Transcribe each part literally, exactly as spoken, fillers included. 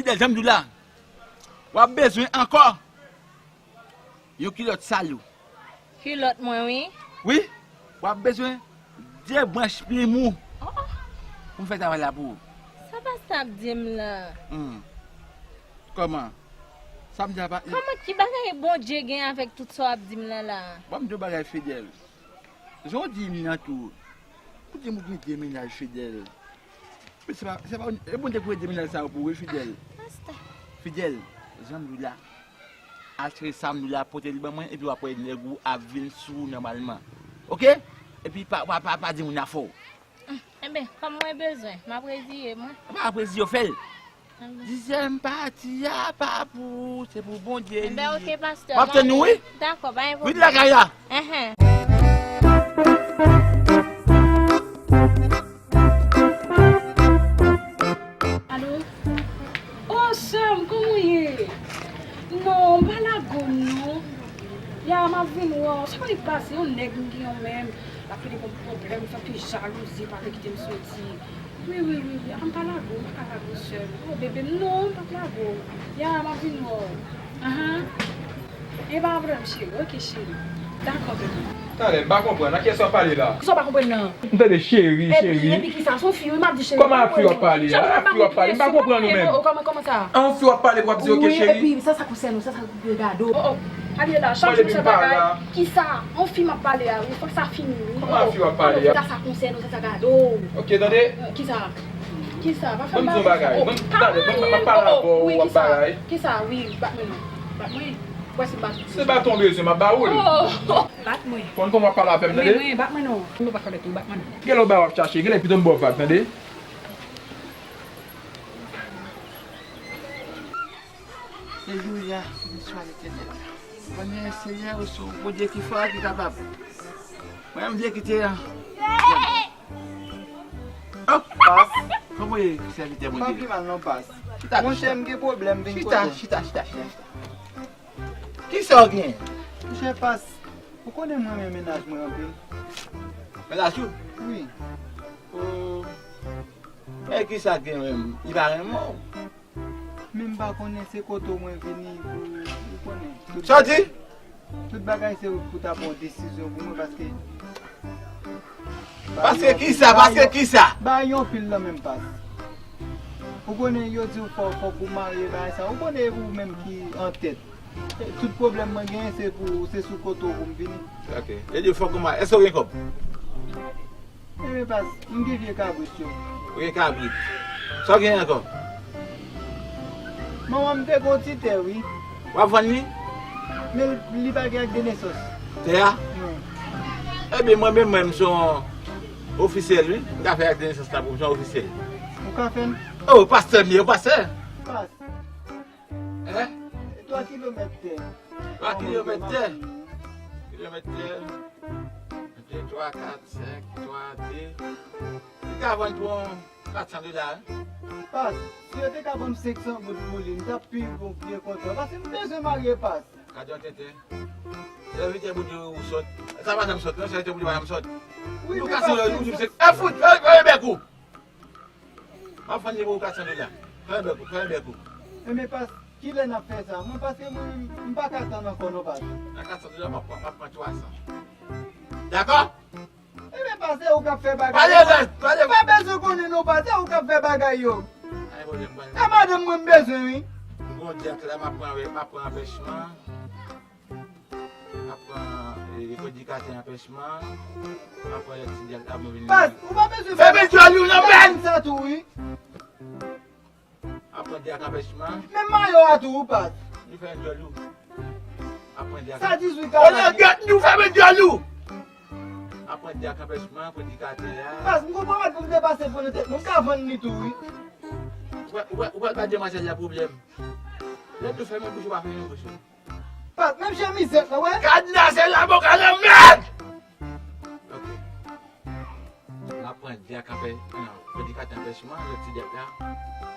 Fidèl, jan m di w la, w ap bezwen ankò yon kilòt sal ou. Kilòt mwen, wi. Wi, w ap bezwen de branch plim ou. Oh, pou m fè travay la pou ou. Sa pastè ap di m la? Hmm. Kòman? Sa m di a pa... Kòman, ki bagay Bondye gen avèk tout sa w ap di m nan la? Ban m di w bagay, Fidèl. Jan w di m nan tou, ou di m ou gen de mennaj, Fidèl. Men se pa, se pa, e Bondye ki voye de mennaj sa yo pou ou, wi, Fidèl. Pastè. Fidèl, jan m di w la, al chèche sa m di w la, pote l ban mwen, epi w ap wè nèg ou ap vin sou ou nòmalman. Oke? Epi pa, pa, pa, pa di moun afè w. Enben, kòm mwen bezwen, m ap reziye mwen. Pa reziye w, fè l. Enben. Dizyèm pati a pa pou ou, se pou Bondye li ye. Enben, oke, pastè. W ap tann nou, wi. Dakò, pa gen pwoblèm. Vin lakay la. Enhen. Alo? Oh, sè m, kòman w ye? Non, m pa lago m, non. Ya, m ap vin wè w. Sa ki pase? Yon nèg m gen yon menm. L ap plede ban m pwoblèm, fè m gen jalouzi, pa vle kite m soti. Wi, wi, wi, wi. Apa m pa lago w, m pa ka lago w, sè m. Oh, bebe m, non, m p ap lago w. Ya, m ap vin wè w. Ahan. E pa pwoblèm, cheri. Oke, cheri. Dakò, bebe. Talè, m pa konprann. A kiyès w ap pale la? Kisa w pa konprann nan? M tande cheri, cheri. Epi, epi kisa? Se yon fi, wi, m ap di cheri. Kòman a fi w ap pale a? A fi w ap pale, m pa konprann ou menm. Kòman, kòman sa? A yon fi w ap pale pou w ap di oke, cheri? Wi, epi sa, sa konsène w, sa, sa gade w. Oh, oh. Gade la, chak jou se bagay. Kisa? Yon fi m ap pale a, wi, fòk sa fini, wi. Kòman a fi w ap pale a? Sa, sa konsène w, sa, sa gade w. Oke, tande. Kisa? Kisa? Pa fè m bagay. Ban m di yon bagay. Ban m, tande, ban m, m ap pale avè w, w ap bagay. Kisa? Wi, bat mwen non. Bat mwen. Wè si m bat ou. Se baton w bezwen, m ap ba ou l. Oh! Bat mwen. Konn kòman w ap pale avè m, tande? Men mwen, bat mwen non. Mwen pa kònèt ou, bat mwen non. Genlè w bay w ap chache, genlè pito m ba w vag, tande? Alelouya, beni swa Letènèl. Mwen, Senyè, ou se yon Bondye ki fò, ki kapab. Mwen, m vle kite an. Oh, pas. Kòman w ye, sèvitè Bondye? Pa pi mal non, pas. Chita, monchè, chita. M gen pwoblèm vin kote w. Chita, chita, chita, chita. Kisa w gen? Monchè, pas, ou konnen mwen renmen mennaj mwen anpil. Mennaj ou? Wi. Oh. E kisa k gen menm? Li pa renmen w? Men m pa konnen se kote w mwen vini pou, ou konnen. Sa w di? Tout bagay se ou ki pou ta pran yon desizyon pou mwen, paske... Paske kisa? Paske kisa? Bagay yo anpil nan menm pas. Ou konnen yo di w fò, fòk ou marye, bagay sa. Ou konnen e ou menm ki antèt. Tout pwoblèm mwen genyen se pou, se sou kote w pou m vini. Ok. E di fòk ou marye. Èske w gen kòb? Enben pas, m gen vye kabrit yo. Ou gen kabrit. Sa w gen ankò? Manman m te gen yon ti tè, wi. W ap vann li? Men li pa gen ak de nesans. Tè a? Non. Ebyen, mwen menm, mwen, m se yon ofisyèl, wi. M ka fè ak de nesans la pou m se yon ofisyèl. Ou ka fè l? Oh, pastè m ye, pastè. Pas. Hein? Twa kilomèt tè. Twa kilomèt tè. Kilomèt tè. De, twa, kat, senk, twa, de. Li ka vann pou yon kat san dola, wi. Pas, si yo te ka ban m senk san goud pou li, m t ap pi bon, byen kontan. Paske m bezwen marye, pas. Gade yon tenten. Sèvitè Bondye ou sòt. Sa pa janm sòt, non, sèvitè Bondye pa janm sòt. Wi, men pas, ou di m se, e fout, fè, fè bèk ou. M ap vann li pou kat san dola. Fè bèk ou, fè bèk ou. Enben pas, kilè n ap fè sa? Mwen, paske mwen, m pa ka tann ankò non, pas. Nan kat san dola, m ap pran, m ap pran twa san. Dakò? Enben pas, se ou k ap fè bagay yo. Pale, pale. Pa bezwen konnen non, pas, se ou k ap fè bagay yo. Ay, pwoblèm, pale. E madanm mwen m bezwen, wi. M gon djak la, m ap pran, m ap pran anpèchman. M ap pran, e, predikatè anpèchman. M ap pran lòt ti djak la, mwen vin. Pas, ou pa bezwen fè men djòl ou nan men sa tou, wi. M ap pran djak anpèchman. Men mayo a tou, ou pas. Nou fè djòl ou. M ap pran djak. Sa dizuit an. Gad nou fè men djòl ou. M ap pran djak anpèchman, predikatè a. Pas, m gon pwomèt pou m te pase pou nou tèt mwen, m ka vann li tou, wi. Ou pa, ou pa, ou pa gade demwazèl la pwoblèm. Lè nou fèmen bouch ou pa fèmen bouch ou. Pas, menm jan mizèt la, wè. Kadnase laboka nan mèd! Ok. M ap pran djak anpè, non, predikatè anpèchman, lòt ti djak la,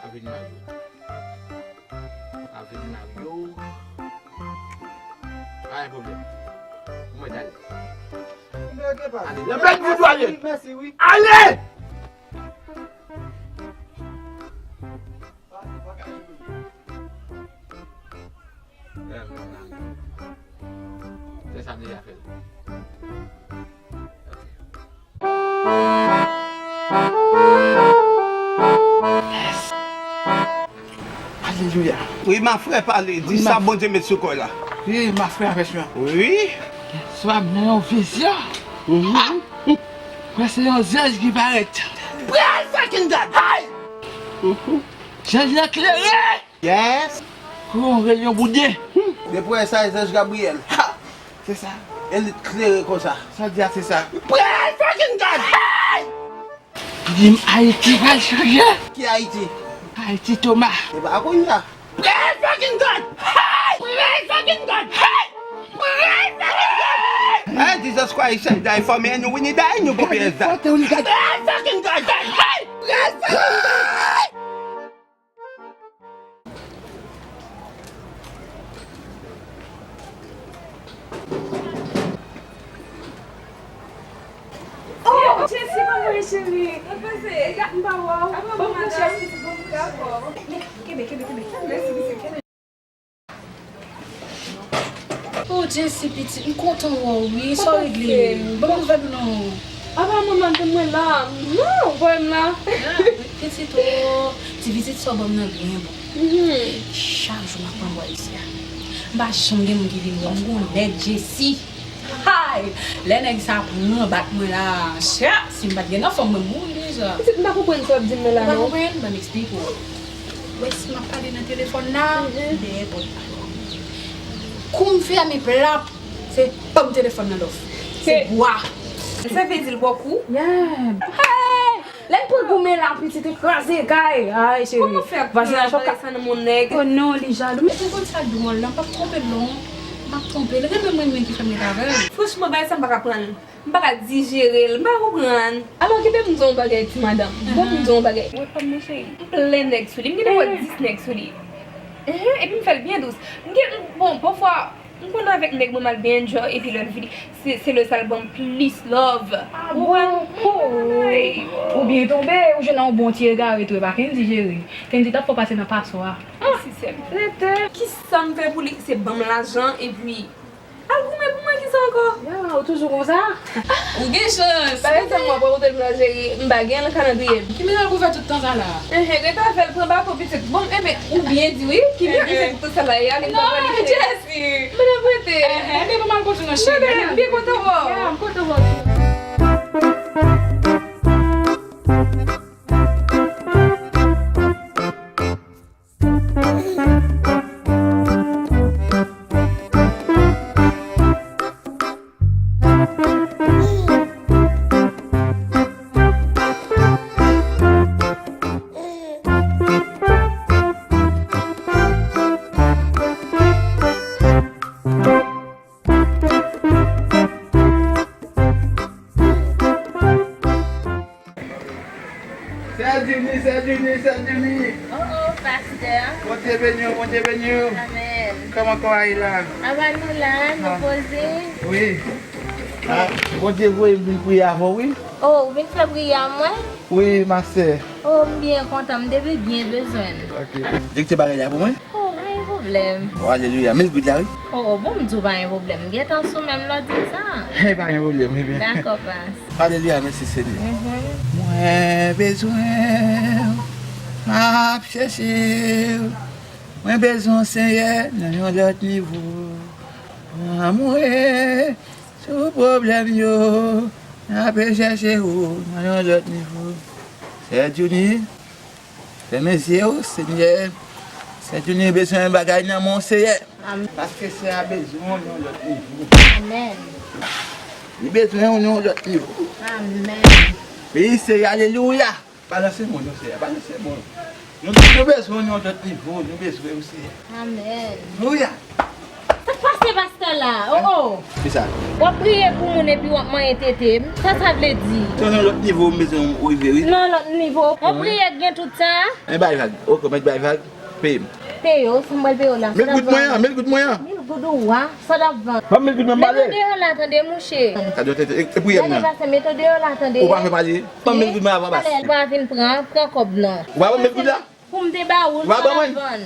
ap vin mayo. Ap vin mayo. Pa gen pwoblèm. Ou mèt ale. Mèt ale. Nan mèd voudou ale. Mèsi, wi. Ale! Pas, ou pa ka jwe. Se sa m deja fè l. Alelouya. Wi, ma frè, pale. Di sa Bondye met sou kò la. Wi, ma frè, avèk mwen. Wi. Swa m nan yon vizyon. Mwen se yon zanj ki parèt. Pray fucking God! Hey! Zanj lan klere! Yes! Kou yon reyon boudin. Depi wè sa, e zanj Gabriyèl. Ha! Se sa. E li klere konsa. Sa di a se sa. Pray fucking God! Hey! Di m Ayiti pral chanje. Ki Ayiti? Ayiti Toma. E pa kounye a. Pray fucking God! Hey! Pray fucking God! Hey! Pray fucking God! Hey! Jesus Christ, die for me and you, we need die, you go pay that. Pray fucking God! Hey! Pray fucking God! Hey! Oh, Jesi, kòman w ye, cheri? Mwen pase. E gad m pa wè w. Apa bon, madanm? Bon, cheri, bon, dakò. Kenbe, kenbe, kenbe. Mèsi, pitit, kenbe. Oh, Jesi, pitit, m kontan wè w, wi. Sa w regle? Ban m nouvèl ou non. Apa manman te mwen la? Non, ou pa wè m la. Ah, pitit, oh, ti vizit sa w ban m nan byen bon. Chak jou m ap anvwaye isi a. M pa janm gen moun ki vin wè m. M gon nèg Jesi. Hay! Lè nèg sa pran bat mwen la, chè, si m pa t gen anfòm, mwen mouri deja. Pitit, m pa konprann sa w ap di m nan la non. Ou pa konprann? Ban m eksplike w. Wè si m ap pale nan telefòn la, dèyè pòt la. Kou m fèmen plap, se pam telefòn nan lòf. Se bwa. Se vle di l ba w kou? Yeah. Hey! Lè l pran goumen la, pitit, e kraze kay. Ay, cheri. Kòman fè vwazen an chòk sa nan moun nèg? Oh non, li jalou. Epi konn sa dwòl la, m p ap twonpe l non. M p ap twonpe l. Renmen mwen menm ki fè m ret avè l. Franchman, bagay sa m pa ka pran l. M pa ka dijere l. M pa ka konprann. Alò, kite m di w yon bagay, ti madanm. Bon, m di w yon bagay. Wè pa m, monchè. M plen nèg sou li. M gen de fwa dis nèg sou li. Epi m fè l byen dous. M gen, bon, pafwa, m konn avèk nèg mwen, m al byen enjoy, epi lè l vini, se, se lè sa l ban m plis love. Ah bon? Ou byen tonbe, ou jwenn yon bon ti egare tou, e pa Kendy, cheri. Kendy t ap fè w pase nan paswa. Ah, si sèl. Rete. Kisa m fè pou li? Se ban m lajan, epi al goumen pou mwen, kisa ankò? Ya, ou toujou konsa? Ou gen chans. Bagay sa m ap rakonte l pou la, cheri, m pa gen l nan kalandriye m. Ki mirak ou fè tout tan sa la? Enhen, rete avè l, pran baton pitit. Bon, enben, ou byen di wi. Ki mirak li fè tout sa la, e ale pran li. Non, Jesi. Mwen ap rete. Enhen, enben, bon, m al kontinye cheri. Mwen byen kontan wè w. Ya, m kontan wè w tou. Sè Dini, sè Dini, sè Dini. Oh, oh, pastè. Bondye beni w, Bondye beni w. Amèn. Kòman kò a ye la? Apa nou la, nou poze. Wi. Ah, Bondye voye m vin priye avè w, wi. Oh, ou vin fè priyè a mwen? Wi, ma sè. Oh, m byen kontan, m te byen bezwen l. Ok. Dikte bagay la pou mwen. Oh, pa gen pwoblèm. Oh, alelouya. Mil goud la, wi. Oh, oh, bon, m di w pa gen pwoblèm. M gentan sou menm lè w di m sa. Hey, pa gen pwoblèm, ebyen. Dakò, pas. Alelouya, mèsi, Senyè. Mhm. Mwen bezwen w, m ap chèche w. Mwen bezwen w, Senyè, nan yon lòt nivo. Pran mwen sou pwoblèm yo, m ap chèche w nan yon lòt nivo. Sè Dini, fèmen zye w, Senyè. Sè Dini bezwen yon bagay nan men w, Senyè. Amèn. Paske sè a bezwen w nan yon lòt nivo. Amèn. Li bezwen w nan yon lòt nivo. Amèn. Wi, Senyè, alelouya. Balanse mwen non, Senyè, balanse mwen. Nou, nou bezwen w nan yon lòt nivo, nou bezwen w, Senyè. Amèn. Alelouya. Sa k pase pastè la? Oh, oh. Kisa? W ap priye pou moun epi w ap manyen tete. Sa sa vle di? Se nan lòt nivo m bezwen w rive, wi. Nan lòt nivo. Yon priyè k gen tout sa? Men bay vag. Ok, mèt bay vag. Peye m. Peye w, si m pral peye w la. Mil goud mwen an, mil goud mwen an. Mil goud ou a, sa t ap vann. Ban m mil goud mwen m pale. Mete w deyò la tande, mouche. Sa dwe te, e, e priyè m nan. Gade pase, mete w deyò la tande. Ou pa fè pale. Ban m mil goud mwen avan, bas. Talè, pa vin pran, pran kòb nan. Ou pa ban m mil goud la? Pou m te ba ou l, sa t ap vann.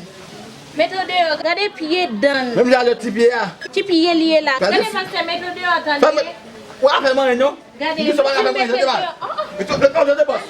Mete w deyò, gade pye dan l. Menm jan lòt ti pye a. Ki pye li ye la? Gade Gade fi- pastè, mete w deyò, Fè tande. Mwen ap fè manyen non. Gade, Li sou pa ka fè mete manyen, w se pa. deyò. Ah, ah. Li tou le kòm se bòs.